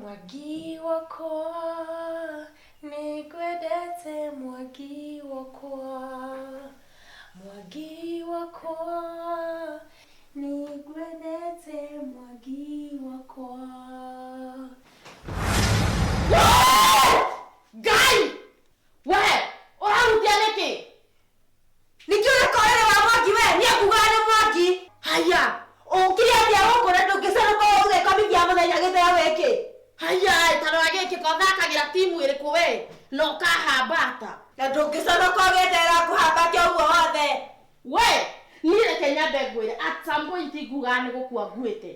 Mwangi wakwa, nĩngwendete mwangi wakwa, mwangi wakwa, nĩngwendete mwangi wakwa. Ngai! We! Ũrahutia nĩkĩ? Nĩkĩ ũreka ũrĩrĩ wa Mwangi we? Niĩ ngugaga nĩ Mwangi. Haya! Ũkire atĩa gũkũ na ndũngĩcanũka ũgekomithia mũthenya gĩtheo gĩkĩ? Haya, ta rora gĩkĩ ko thakagĩra timu ĩrĩkũ we? Na ũkahambata. Na ndũngĩconoka ũgĩterera ngũhambatia ũguo wothe. We! Niĩ reke nyambe ngwĩre at some point ngugaga nĩ gũkua nguĩte.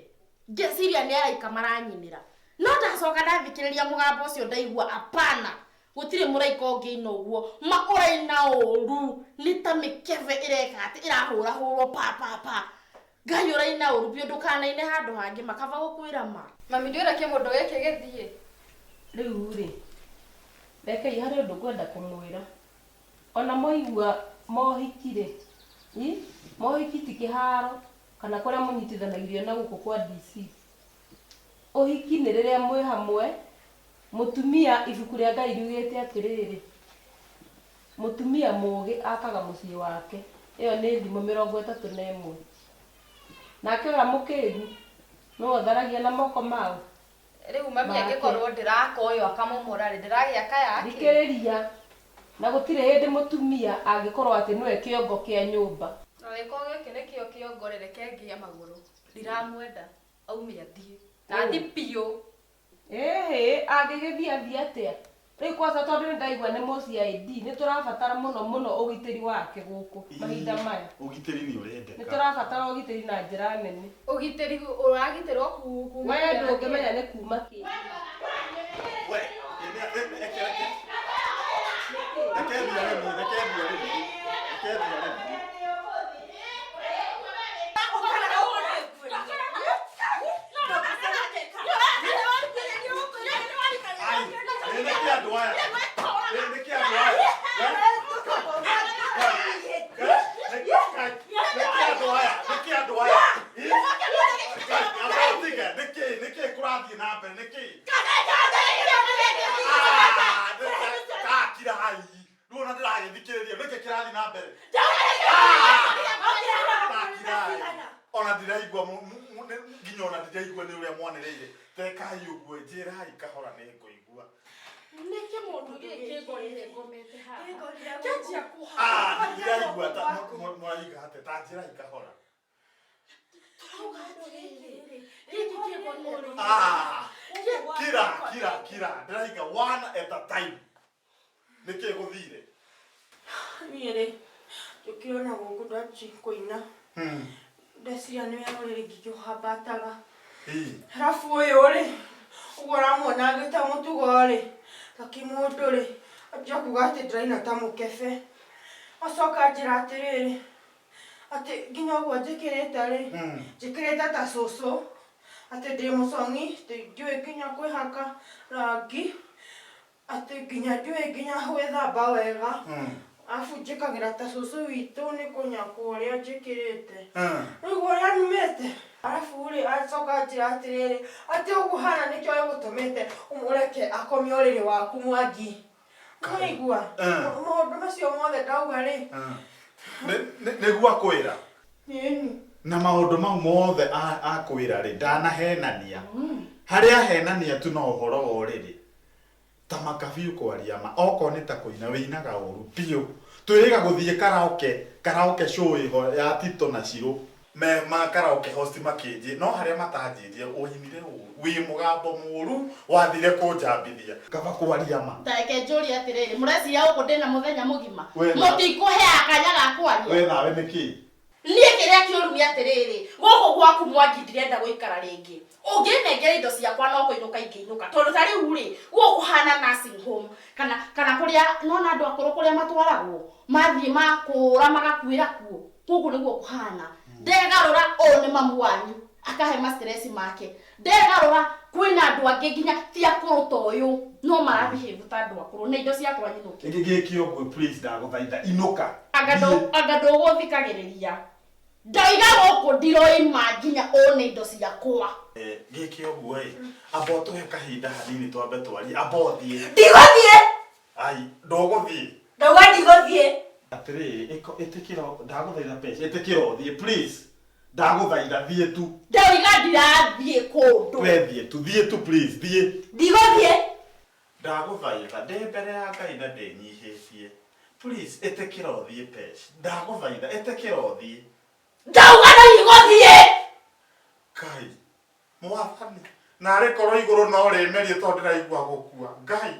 Ngeciria nĩ araika maranyinĩra. No ndacoka ndathikĩrĩria mũgambo ũcio ndaigua apana. Gũtirĩ mũraika ũngĩina ũguo. Ma ũraina ũru nĩ ta mĩkebe ĩreka atĩ ĩrahũrahũrwo pa pa pa. Ngai ũraina ũru biũ ndũkanaine handũ hangĩ ma kaba gũkwĩra ma. Mami ndwĩra kĩmũndũ gĩkĩ gĩthiĩ. Rĩu-rĩ, rekei harĩ ũndũ ngwenda kũmwĩra. Ona mwaigua mohiki-rĩ, ĩ, mohiki ti kĩharo kana kũrĩa mũnyitithanagĩrio na gũkũ kwa DC. Ũhiki nĩ rĩrĩa mwĩ hamwe, mũtumia, ibuku rĩa Ngai riugĩte atĩrĩrĩ, mũtumia mũgĩ akaga mũciĩ wake, ĩyo nĩ Thimo 31. Nake ũrĩa mũkĩgu, nũũ ũtharagia na moko maũ? Rĩu mami Make. angĩkorwo ndĩraka ũyũ akamomora rĩ, ndĩragĩaka yake? Thikĩrĩria, na gũtirĩ hĩndĩ mũtumia angĩkorwo atĩ nĩwe kĩongo kĩa nyũmba. Angĩkorwo gĩkĩ nĩkĩo kĩongo rĩ, reke ngĩe magũrũ. Ndiramwenda. Aume athiĩ. Na athiĩ biũ. Ĩhĩ, angĩgĩthiĩ athiĩ atĩa? Rĩu kwanza tondũ nĩ ndaigua nĩ mũ CID, nĩ tũrabatara mũno mũno ũgitĩri wake gũkũ mahinda maya. Ũgitĩri nĩ ũrendeka. Nĩ tũrabatara ũgitĩri na njĩra nene. Ũgitĩri ũragitĩrwo kuma We kĩ na kĩ? ndũngĩmenya nĩ kuma kĩ. We, reke, reke. Reke thiage niĩ, reke thiage niĩ. Reke thiage niĩ. Ai, ĩ nĩkĩ andũ aya? Ĩ nĩkĩ andũ aya? Nĩkĩ andũ aya? Nĩkĩ andũ aya? Ĩ? Ngai, amba ũtige, nĩkĩ? Nĩkĩ kũrathiĩ na mbere? Nĩkĩ? Ah, kakira hai. Rĩu ona ndĩragĩthikĩrĩria, nĩkĩ kĩrathiĩ na mbere? Takirai. Ona ndiraigua nginya ona ndiraigua nĩ ũrĩa mwanĩrĩire. Tekai ũguo, njĩrai kahora nĩ ngũigua. Nĩkĩ mũndũ gĩkĩ ngorire ngomete haha? Kĩanjia kũhana. Ah, ndiraigua ta mũraiga atĩa, ta njĩrai kahora. Tũrauga atĩrĩrĩ, gĩkĩ kĩngorire Ah, kira, kira, kira. Ndĩraiga one at a time. Nĩkĩ gũthire? Niĩ rĩ, njũkire ona gũkũ ndanjia kũina. Ndeciria nĩ wega rĩrĩ ngĩkĩũhambataga. Arabu ũyũ rĩ, ũguo ũramuona agĩte mũtugo rĩ, ta kĩmũndũ rĩ, anjia kuga atĩ ndĩraina ta mũkebe. Acoka anjĩra atĩrĩrĩ, atĩ nginya ũguo njĩkĩrĩte rĩ, njĩkĩrĩte ta cũcũ, atĩ ndĩ mũcong'i, atĩ ndiũĩ nginya kwĩhaka rangi. Atĩ nginya ndiũĩ nginya gwĩthamba wega arabu njĩkagĩra ta cũcũ witũ nĩ kũnyakwo ũrĩa njĩkĩrĩte rĩu ũrĩa numĩte arabu rĩ acoka anjĩra atĩrĩrĩ atĩ ũguo hana nĩkĩo gĩgũtũmĩte ũmũreke akome ũrĩrĩ waku Mwangi nĩwaigua maũndũ macio mothe ndauga rĩ Nĩguo akwĩra ĩni na maũndũ mau mothe akwĩra rĩ ndanahenania harĩa ahenania tu no ũhoro wa ũrĩrĩ Ta maka biũ kwaria ma okorwo nĩ ta kũina wĩinaga ũru biũ. Twĩrĩga gũthiĩ karaoke karaoke show ĩho ya Tito na Shirũ me ma karaoke host makĩnjĩ no harĩa matanjĩrire wainire ũru wĩ mũgambo mũru wathire kũnjambithia. Kaba kwaria ma. Ta reke njũrie atĩrĩrĩ, mũreciria gũkũ ndĩna mũthenya mũgima? We na. Mũtikũheaga kanya ga kwaria? We nawe nĩkĩ? Niĩ kĩrĩa kĩũru nĩ atĩrĩrĩ, gũkũ gwaku Mwangi ndirenda gũikara rĩngĩ. Ũngĩnengera indo ciakwa no kũinũka ingĩinũka. Tondũ ta rĩu rĩ, gũkũ kũhana nursing home kana kana kũrĩa nĩwona andũ akũrũ kũrĩa matwaragwo, mathiĩ makũra magakuĩra kuo. Gũkũ nĩguo kũhana. Ndegarũra ũyũ nĩ mamu wanyu akahe ma stress make. Ndegarũra kwĩna andũ angĩ nginya ti akũrũ ta ũyũ no mara behave ta andũ akũrũ na indo ciakwa nyinũke. Gĩkĩ gĩkĩongwe please ndagũthaitha inũka. Anga ndũ anga ndũgũthikagĩrĩria. Ndoiga gũkũ ndiroima nginya ũne indo ciakwa. Gĩke ũguo ĩ, amba ũtũhe kahinda hanini twambe twarie, amba ũthiĩ. Ndigũthiĩ. Ai, ndũgũthiĩ. Ndauga ndigũthiĩ. Atĩrĩrĩ, ĩtĩkĩra, ndagũthaitha Pesh, ĩtĩkĩra ũthiĩ please. Ndagũthaitha thiĩ tu. Ndoiga ndirathiĩ kũndũ. We thiĩ tu, thiĩ tu please, thiĩ. Ndigũthiĩ. Ndagũthaitha, ndĩ mbere ya Ngai na ndĩnyihĩtie. Please, ĩtĩkĩra ũthiĩ Pesh. Ndagũthaitha, ĩtĩkĩra ũthiĩ. Ndauga ndigũthiĩ. Ngai, mwathani, narĩ korwo igũrũ no rĩmerie tondũ ndĩraigua gũkua. Ngai.